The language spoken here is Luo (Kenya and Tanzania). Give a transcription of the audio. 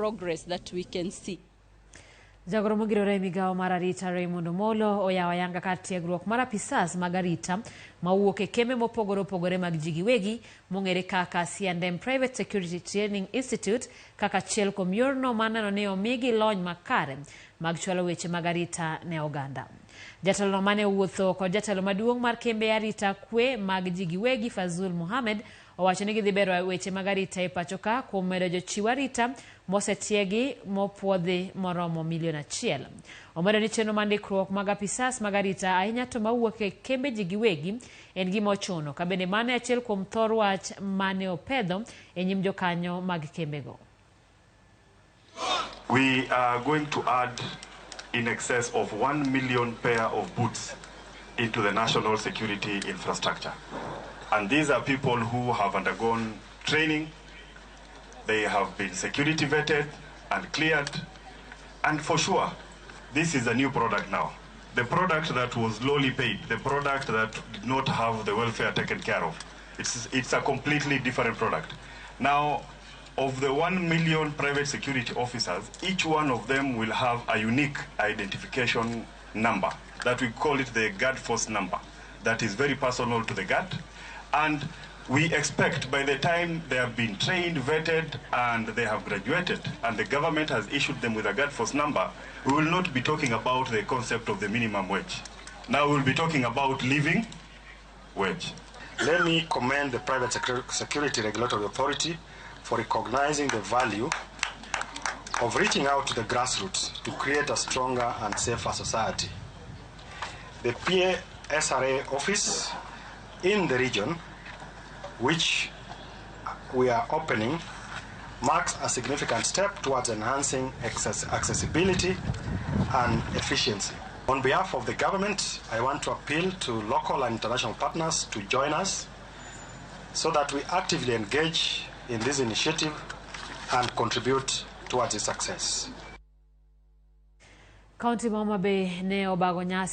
Progress that we can see. Jagoro mogirore e migawo mar arita Raymond Omolo oyawo ayanga kar tiegruok mar apisas mag arita mawuok e kembe mopogore opogore mag ji giwegi mong'ere kaka C&M Private Security Training Institute kaka achiel kuom yorno mar neno ni omigi lony makare mag chwalo weche mag arita ne oganda. Jatelono mane owuotho kod jatelo maduong' mar kembe arita kwe mag ji giwegi Fazul Mohamed owacho ni gidhi bero weche mag arita e pacho ka kuom medo jochiw arita mosetiegi mopuodhi moromo milion achiel. Omedo ni chenro mar ndikruok mag apisas mag arita ahinya to mawuok e kembe ji giwegi en gima ochuno ka bende mano e achiel kuom thor wach mane opedho e nyim jokanyo mag kembego. We are going to add in excess of 1 million pair of boots into the national security infrastructure. And these are people who have undergone training, they have been security vetted and cleared, and for sure, this is a new product now. The product that was lowly paid, the product that did not have the welfare taken care of. It's a completely different product. Now, of the 1 million private security officers, each one of them will have a unique identification number that we call it the guard force number that is very personal to the guard. And we expect by the time they have been trained, vetted, and they have graduated, and the government has issued them with a guard force number, we will not be talking about the concept of the minimum wage. Now we'll be talking about living wage. Let me commend the Private Security Regulatory Authority for recognizing the value of reaching out to the grassroots to create a stronger and safer society. The PSRA office in the region, which we are opening, marks a significant step towards enhancing accessibility and efficiency. On behalf of the government, I want to appeal to local and international partners to join us so that we actively engage in this initiative and contribute towards its success. Kaunti ma Homa Bay ne obago nyasi.